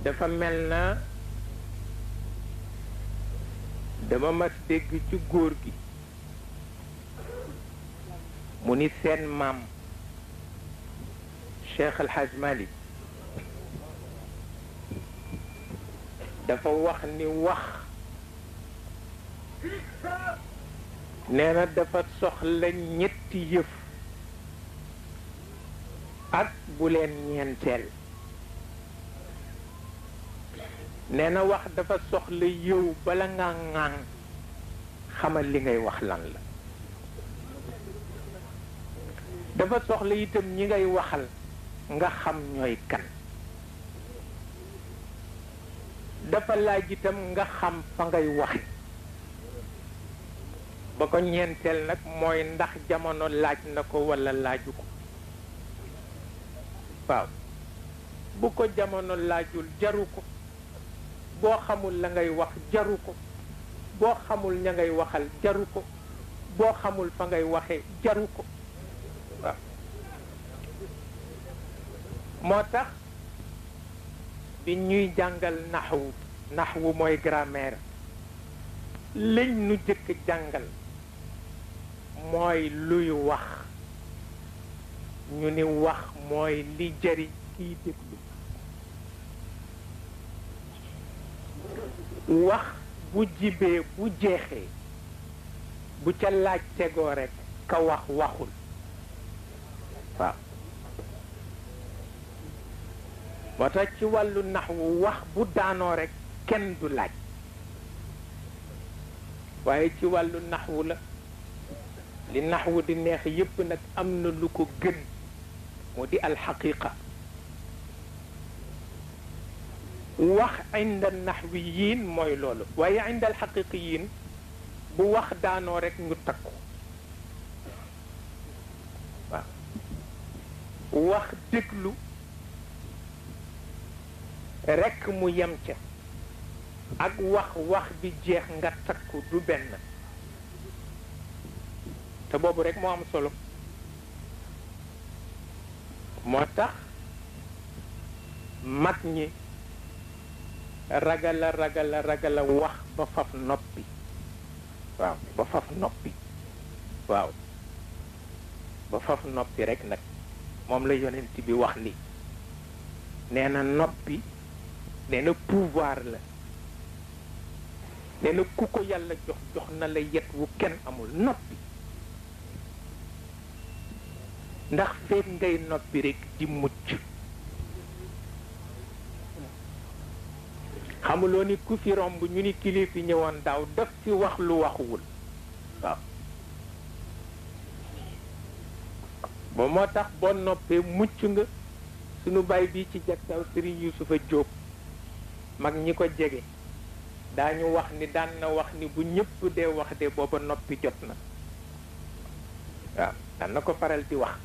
dafa mel na dama mas dégg ci góor gi mu ni seen maam Cheikh El Hadj Malick dafa wax ni wax nee na dafa soxla ñetti yëf ak bu leen ñeenteel nee na wax dafa soxla yow bala nga ŋaan xamal li ngay wax lan la dafa soxla itam ñi ngay waxal nga xam ñooy kan dafa laaj itam nga xam fa ngay waxe ba ko ñeenteel nag mooy ndax jamono laaj na ko walla laaju ko waaw bu ko jamono laajul jaru ko boo xamul la ngay wax jaru ko boo xamul ña ngay waxal jaru ko boo xamul fa ngay waxe jaru ko waaw moo tax bi ñuy jàngal naxwu mooy grammaire lañ nu jëkk jàngal mooy luy wax ñu ni wax mooy li jëriñ kiy déglu wax bu jibee bu jeexee bu ca laaj tegoo rekk ka wax waxul waaw moo tax ci wàllu naxwu wax bu daanoo rekk kenn du laaj waaye ci wàllu naxwu la li naxwu di neex yépp nag am na lu ko gën moo di alxaqiqa wax inda naxwiyin mooy loolu waaye inda alxaqiqiyin bu wax daanoo rekk ñu takku waaw wax déglu rekk mu yem ca ak wax bi jeex nga takku du benn te boobu rekk moo am solo moo tax mag ñi ragala wax ba faf noppi waaw ba faf noppi waaw ba faf noppi rekk nag moom la yonent bi wax ni nee na noppi nee na pouvoir la nee na ku ko yàlla jox na la yet wu kenn amul noppi ndax feet ngay noppi rekk di mucc xamuloo ni ku fi romb ñu ni kilifa ñëwoon daaw daf fi wax lu waxuwul waaw ba moo tax boo noppee mucc nga sunu baay bi ci jagsaaw Serigne Youssoufa Diop mag ñi ko jege daañu wax ni daan na wax ni bu ñëpp dee wax de booba noppi jot na waaw daan na ko faral di wax